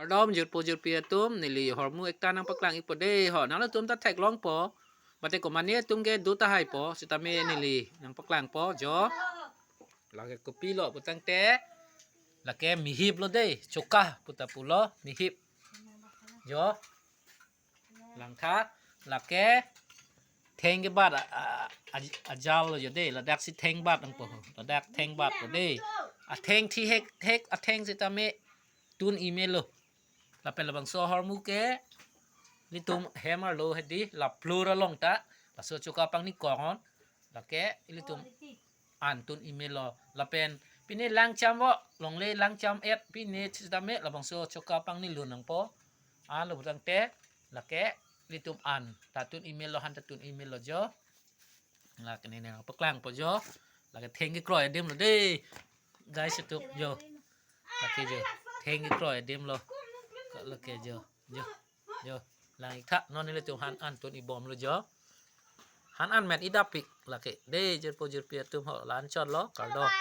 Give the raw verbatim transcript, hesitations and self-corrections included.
Kardom jirpo jirpi atum, neli hormu ekta nangpaklang-ikpo dei ho. Nanglitum ta theklongpo. Mate komane atum ke do tahaipo, sitame neli nangpaklangpo jo. Lake kopilo putangte, lake mihip lo dei, choka puta pulo, mihip. Jo. Langtha, lake theng kebat a, a, a, ajal lo jo dei, ladak si theng bat nangpo. Ladak theng bat lo dei. Atheng thi hek hek, atheng sitame tun imelo. Lapen labangso ahormu ke ilitum hem arlo hedi, la floor along ta, laso choka pangni kong on. Lake ilitum an tun imelo. Lapen pine langcham vo, longle langcham et, pine sitame labangso choka pangni lun nangpo. An lo putangte, lake ilitum an ta tun imelo, han ta tun imelo jo. Lake ne nangpaklangpo jo. Lake theng kekroi adim lo dei. Guys, atum jo. Lake jo. Theng kekroi adim lo. Lake jo. Jo. Jo. Lang-iktha, non ilitum han an tun ibomlo jo. Han an men idapik lake. Dei jirpo jirpi atum ho, la-an chotlo, kardom.